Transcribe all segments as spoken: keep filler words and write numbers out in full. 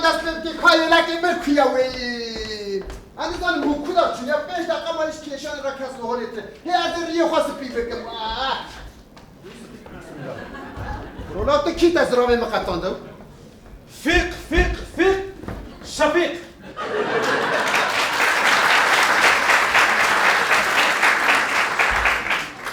Dest pê bike, ka yêlekê min kuye wê. Ez nizanim hûn ku da çûn ya, pênc deqa ma hiç kêşanê re kes li holê tine. Hê ez ê riyê xwe spî bikim. Ah! Rola tu kî te ziravê min qetandin? Fîq, fîq, fîq, Şefîq.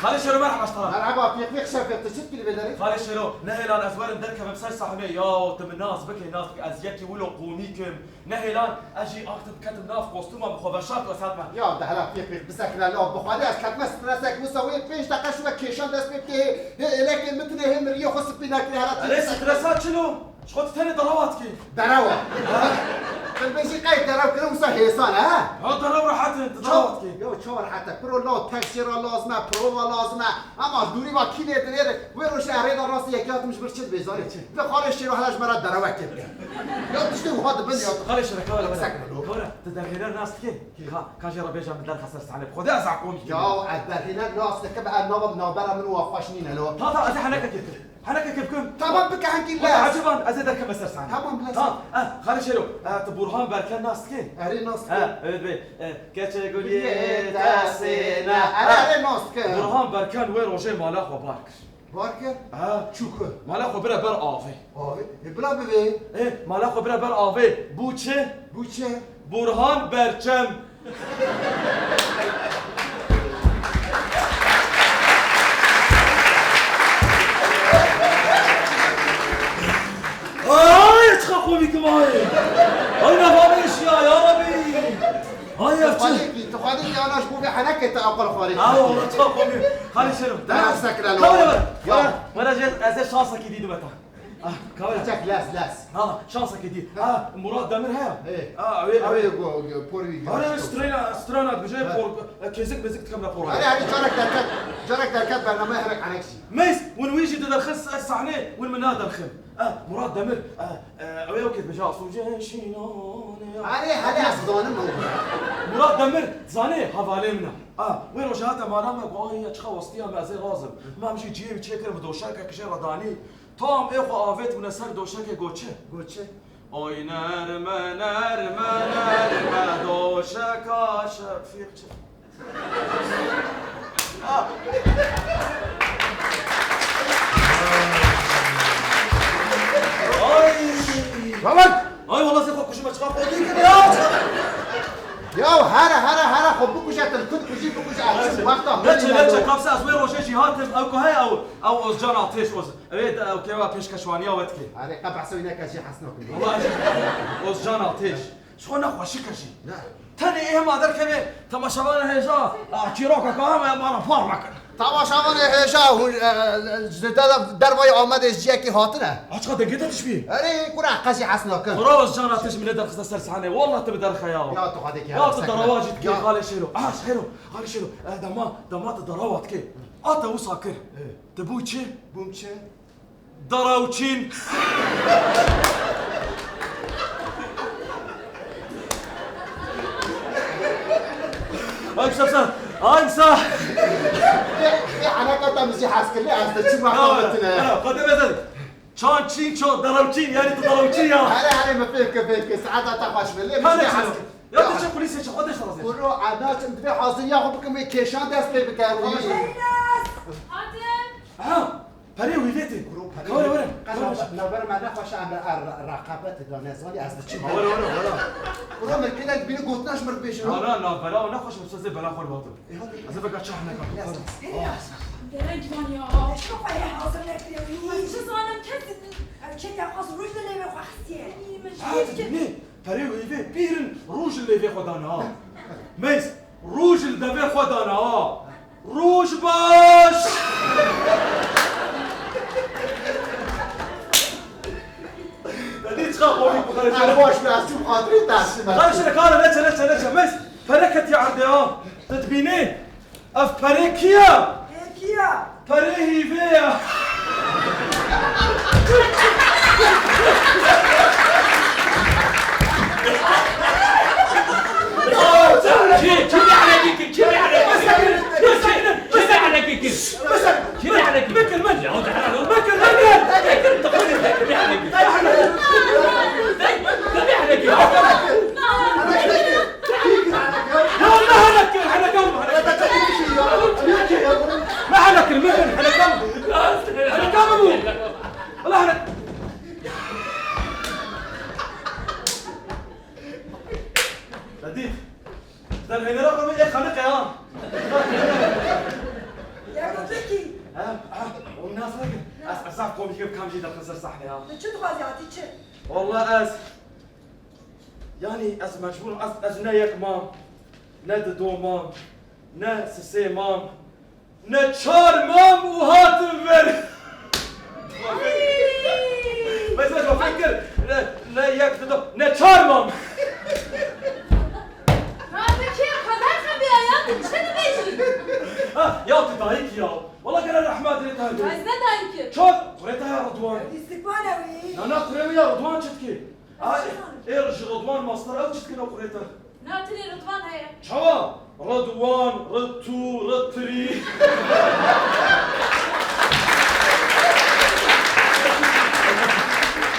Xalê Şero, merhaba ji te re. Merhaba, fîq, fîq, Şefîq, tu çi dikî li vê derê? Xalê Şero, nehêlan ez werim derkevim ser sahnê. Ya, tu min nas bike, nas bike, ez yekî wilo komîk im. Nehêlan ez jî aktim ketim nav kostûma min, xwe veşart û ez hatime. Ya, de hela fîq, fîq, bisekine lav, bi Xwedê ez ketime stresek, wisa wê pênc deqa şûna kêşan dest pê bike, hê, hê êlekê min tine, hê min riyê xwe spî nekirî, hela tu Erê, bisekine. Stresa çi lo? Ji xwe tu tenê derewa dikî. Derewa. Dilbêjî qey derew kirin wisa hêsan e, ha? Ha, derew rehet in, tu derewa dikî. Yo, çawa rehet e? Piro law, teksiyê re lazim e, prova lazim e. Ema dûrî va kî lê dinêre, wê rojê erê de rastî yekî hatim ji vir çi dibê zanî? Çi? Li Xalê Şêro hela ji me re derewekê bike. Ya tiştê wiha dibin ya. Xalê Şêro, kawere, Bisekine lo. Kawere, tu derhêner nas dikî? Ka, ka jê re bêje min derxe ser sahnê. Bi Xwedê ez akomîk im. Ya, ez derhêner nas dikim, ev nava navbera min û xweş nîne lo. Ta, ta, ez ê henekekê bikim. Henekekê bikim. Tamam, bike henkî lez. Eceban, ez ê derkevim ser sahnê. Tamam, lez. Tamam, eh, Xalê Şêro, eh, tu Burhan Berken nas dikî? Erê, nas dikim. Eh, evet, be, eh, keçe guliyê destê ne. Erê, erê, nas dikim. Burhan Berken wê rojê mala xwe bar kir. Bar kir? Ha. Çû ku? Mala xwe bire ber avê. Avê? Ê, bila bivê. Ê, mala xwe bire ber avê. Bû çi? Bû çi? Burhan Berçem. Ay, çiqa komîk im ay. Ay, nava min şiya, ya Rabî. Ay, ya Tu çi? Xwedê kî, tu Xwedê kî, ana ji bo vê henekê te aqil xwarê. Ha, wala çiqa komîk. Xalê Şêro. Te nefse kira lo. Kawere, were. Ya. Were, were, ez ê şansekî dî dime te. Ah, kawere. Çek, lez, lez. Ha, şansekî dî. Ha, Murat Demir heye. Ê. Ha, ew ê, ew ê. Ew ê go, go, por wî. Are, strana, strana dibêje, ha, por, e, kêzik mêzik dikim ne por. Are, are, carek derket, carek derket bernameyê herek henek jî. Meys, win wî jî diderxin ser sahnê, win min naderxin. Eh, Murat Demir, eh, eh, ew ê ew kê dibêje, Asûcê şînanê. Erê, hele ez dizanim ew. Murat Demir, zanê, hevalê min e. Ah, wê rojê hate mala me, got, "Ay, ya çiqa westiya me, ez ê razim." Me em jî cihê wî çêkir, bi doşekek jê re danî. Tam ê xwe avêt bûne ser doşekê, got çi? Got çi? Oy nerme, nerme, nerme, doşeka Şefîq çi? Ay! Babat! Ay, wala zê xwe kujime, çiqa xwe dî kir ya! Ya here, here, here, xwe bikuje, tu li ku dikujî, bikuje, ez çim wexta Neçe, hûrî neçe, ne. Kapse, ez wê rojê jî hatim, ew ku heye ew, ew Ozcan Atêş, Oz-, ew ê, ew kêwa pêşkeşwaniya we dikê. Erê, qe behsa wî neke, ez jê hez nakim. Wala ez, Ozcan Atêş. Ji xwe nexweşik e jî. Ne. Tenê ê hema derkeve temaşevanê hêja, a, çîroka ka hema mala par nakin. Temaşevanê hêja hûn, e, e, ji de-, dervayê Amedê ji ciyekî hatine. Aç ka dengê te tişbî. Erê, kura qe jî hes nakin. Xwera ez cana tişt min lê derxiste ser sahnê. Wallah tu bi derxe ya. Ya tu xwedê ki Ya tu derewa jî dikî Ya. Xalê Şêro. Ah, Şêro. Xalê Şêro. E, dema, dema tu derewa dikê. A te wisa kir. Ê. Tu bû çi? Bûm çi? Darawçîn. Ay kısa, kısa. Ay kısa. Ê, ê, heneka te min jî hez kir, lê ez diçim wexta Ya, wetine. Ya, Fatih Bey, çan çîn, çan, darawçîn, yani tu darawçîn ya. Hele, hele, min fêr kir, fêr kir. Saeta te xweş be, lê min Hadi jî hez çilo. kir. Ya Ya. tu çi polîsê çi, xwe de şazê. Kuro, ez naçim, divê haziriya xwe bikim, wê kêşan dest pê bike. Wî. Zeynep! Hatim! Ha! Perê wî vê tê. Kuro, perê Kawere, wî. were. Qe Kawere. nav-, navbera me nexweş e, em re-, re-, reqabet da, nezanî ez diçim. Ha, were, were, were. Kuro, min kêlek bîne gotina ji min re bêjin. Na, na, navbera we nexweş e, sazê bela xwe li ba. Ê, hadi. Ez ê veka çax neka. Yes, yes. Gerek van ya. Şu kaya hazır ne yapıyor? Çi zanim kes. Ev çek ya, az rûj li lêvê xwe xistiye. Ha, tu dibînî? Perê wî vê pîr in, rûj li lêvê xwe dane ha. Meys, rûj li devê xwe dane ha. Rûj baş! Te dî çiqa komîk bû, xalê Şeref. Baş be, ez çûm xatirê te şime. Xalê Şeref, kare, neçe, neçe, neçe, Meys, pereke tê erdê ha. Tu dibînî? Ev perê kî ye? Ê, kî ye? Perê hîvê ye. Kî, kî lehrekî kir? Kî lehrekî kir? Kî lehrekî kir? Kî lehrekî kir? Bikir min. Ya, dehra lo. Bikir min. Bikir, tu xwe de bikir, lehrekî kir. Wela hene. Te dît. Derhênera xwe ê xeniqe ha. Ya Gotlikî. Ha, ha, o nas nake. Ez, ez zaf komîk im, kam jî derxin ser sahnê ha. Tu çi dixwazî hatî çi? Wela ez, yanî ez mecbûr im, ez, ez ne yek mam, ne dido mam, ne sisê mam, ne çar mam û hatim vir. Ay! Mesela bak, fikir, ne, ne yek dido, ne çar mam. Rabekê, xwedayê xwe bêya, ya tu çi dibêjî? Ha, ya tu dayik ya. Wela gere rehmet lê te. Ez ne dayik im. Çar, kurê te ya Ridwan. Îstikbal ew î. Na, na, kurê wî ya Ridwan çi dikê? Ay, ê ji Ridwan master ew çi dikin ew kurê te? Na, tilê Ridwan heye. Çawa? Ridwan, Ritu, Ritrî.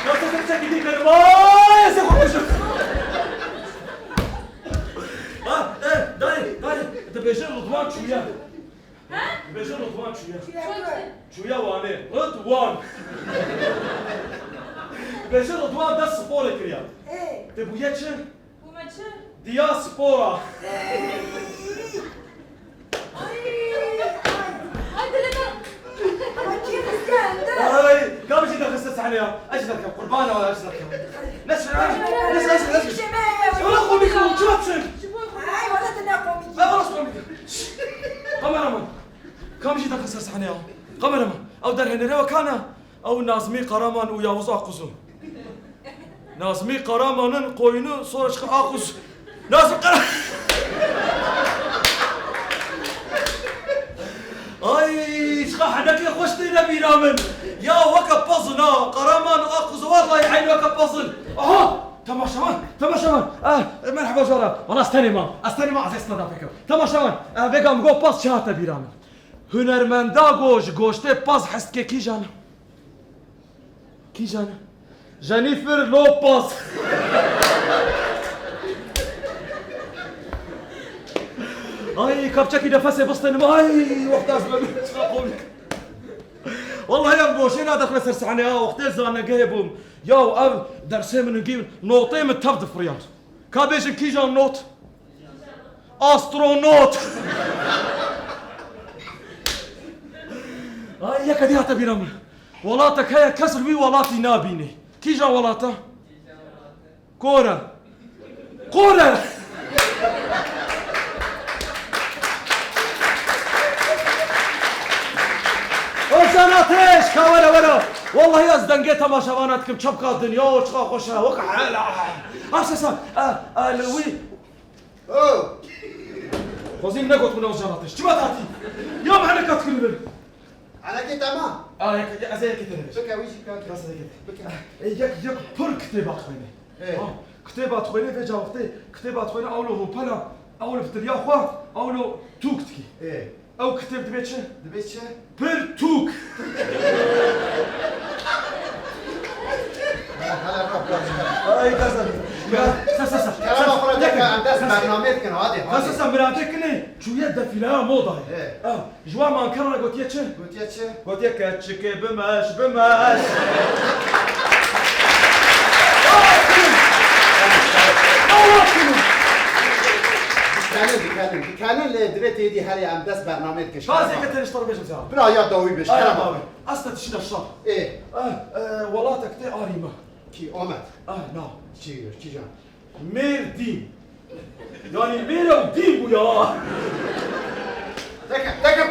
Ya te ser çekî dî benim. Ay, ez ê xwe kujim. Ha, e, dayê, dayê, dibêje Ridwan çûye. He? Dibêje Ridwan çûye. Çûye Wanê. Ridwan. Dibêje Ridwan dest sporê kiriya. Ê. Te bûye çi? Bûme çi? Diaspora. Ay, ay. Ay, dilê me. Ay, kî rizge ende? Ay, kam jî derxiste sahnê ya. Ez jî derkem, qurban ola ez jî derkem. Ne şira, ne şira, ne şira. Wala komîk bû, çima biçin? Ay, wala tu ne komîk. Ben wala komîk. Şşş! Kameraman. Kam jî derxin ser sahnê ya. Kameraman. Ew derhênere we kana? Ew Nazmî Karaman û Yavuz Akkuzu. Nazmî Karaman'ın koyunu sonra çıkar Akkuz. Nazmî Kara-, Ay, çiqa henekê xweş têne bîra min. Ya weke puzzle ha. Karaman û Akkuzu vallahi eyn weke puzzle. Aha! Temaşevan, temaşevan. Ah, merheba jara. Wala ez tenê mam. Ez tenê mam, ez ê standupê kim. Temaşevan, eh, vêga min got paz çi hate bîra min. Hunermenda go ji goştê paz hez dike kîjan e? Kîjan e? Jennifer Lopez. Ay, kapçekî nefesê bistînim. Ay, wexta ez me çiqa komîk. Wallahî em boşê nadixine ser sahnê ha, wextê zanegehê bûm. Ya ev dersê min hingî notê min tev difiriyan. Ka bêjin kîjan not? Astronot! Ay, yeke dî hate bîra min. Welatek heye kes li wî welatî nabînê. Kîjan welata? Kore. Kore! Ozan Ateş, ka were, were. Wallahî ez dengê temaşevana dikim, çepka dinya û çiqa xweş e, wek hela. Arsesa, e, e, li wî. Oh! Xwezî min negot min Ozan Ateş. Çima tatî? Ya min heneka dikirin bin. Henekê te ma? A, yek, ez ê yekê te nebêjim. Bike, wî jî bike. Bas ez ê yekê te. Bike. Ê, yek, yek pir kitêba dixwêne. Ê. Ha, kitêba dixwêne, vêca wextê kitêba dixwêne, ewlo hopela, ewlo fitirya xwe, ewlo tûk dikî. Ê. Ew kitêb dibê çi? Dibê çi? Pir tûk. Hele, hele, rap, rap, rap. Ay, gaza. Ya, sa, sa, sa. Kerema xwe re deke, em dest bernamê dikin, hadi, hadi. Sa, sa, sa, miradê kinê, çûye defîleya modayê. Ê. Ha. Ji wan manker re gotiye çi? Gotiye çi? Gotiye keçikê bimeş, bimeş. Dikenin, dikenin, dikenin lê divê têdî herê em dest bernamê dikin. Bazê ke tenê ji te re bêjim zehra. Bira ya dawî bêj, kerema. Ay, dawî. Asta tişî de şa. Ê. Eh, eh, welatek tê arî me. Kî, Amed? Ah, na. Çi, çi can? Mêr dîn. Yanî mêr ew dîn bû ya. Tekim, tekim.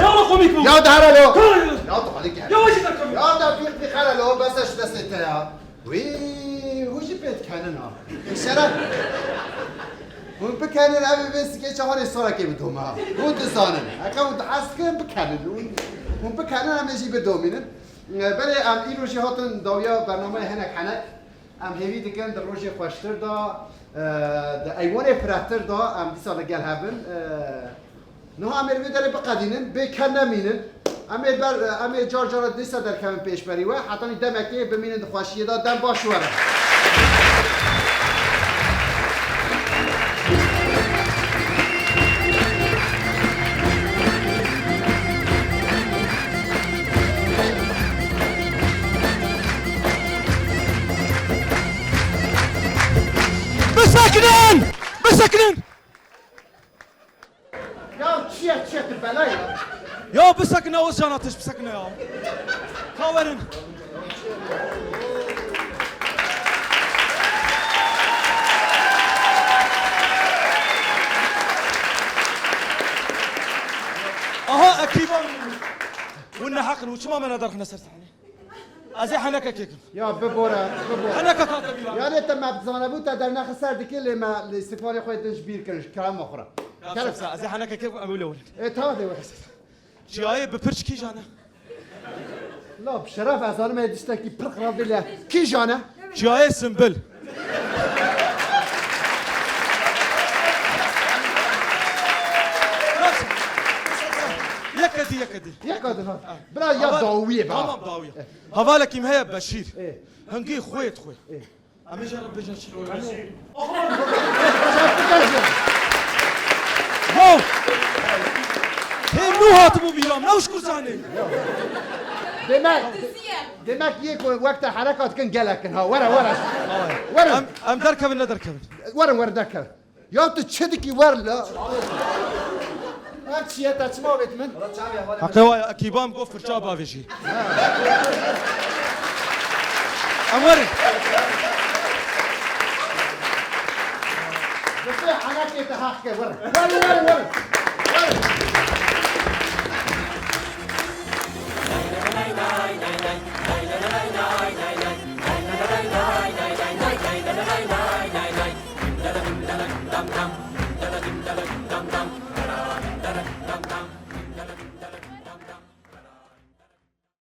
Ya komîk bû. Ya dara lo. Kar. Ya tu hadi gel. Ya jî de komîk. Ya da bir, bir kara lo, bes şu destê te ya. Wî, hû jî pê dikenin ha. Şeref. Hûn bikenin, ev vê sikeça xwe rê sorekê bidome ha. Hûn dizanin. Heke hûn dihes dikin, bikenin. Hûn, hûn bikenin, em ê jî bidomînin. Belê em îro jî hatin dawiya bernameyê hinek henek. Em hêvî dikin di rojê xweştir de, e, di eywanê firehtir de em dîsa li gel hev bin. E, niha em ê li vê derê biqedînin, bê ken nemînin. Em ê ber, em ê car cara dîsa derkevin pêşberî we. Hetanî demekê bimînin di xweşiyê de. Dem baş were. Çekilin! Ya çi ye, çi ye, tu bela ye. Ya bisekine Ozcan Ateş, bisekine ya. Ka werin. Aha, ekîba. Hûn neheq in, hûn çima me nedarxine ser sahnê? Ez ê henekekê kim. Ya bibore, bibore. Henekek hate bîra. Yanê te me zanebû te dernexe ser dikê lê me li îstîfanê xwe din ji bîr kirin, ji kerema xwe re. Ya Kerem. Şemsa, ez ê henekekê em wile wile. E, tamam de wile. Çiyayê bi pirç kîjan e? La bi şeref ez zanim ê tiştekî pir xirab bile. Kîjan e? Çiyayê Simbil. Yek edî, yek edî. Yek edî ha. Bira ya dawiyê be. Tamam, dawiyê. Hevalekî me heye Beşîr. Ê. Hingî xwê dixwê. Ê. Em ê jê re bêjin çi? Ya! Hê nû hatibû bîra min, ne wişku zanê. Demek, demek yê ku wek te hereka dikin gelek in ha. Were, were. Were. Em, em derkevin, ne derkevin? Werin, werin derkevin. Ya tu çi dikî wer la? Ev çi ye, te çima avêt min? Heqê wa ye, ekîba min got firça bavêjî. Em werin. Bi vê henekê te heq ke, werin. Werin, werin, werin. Werin.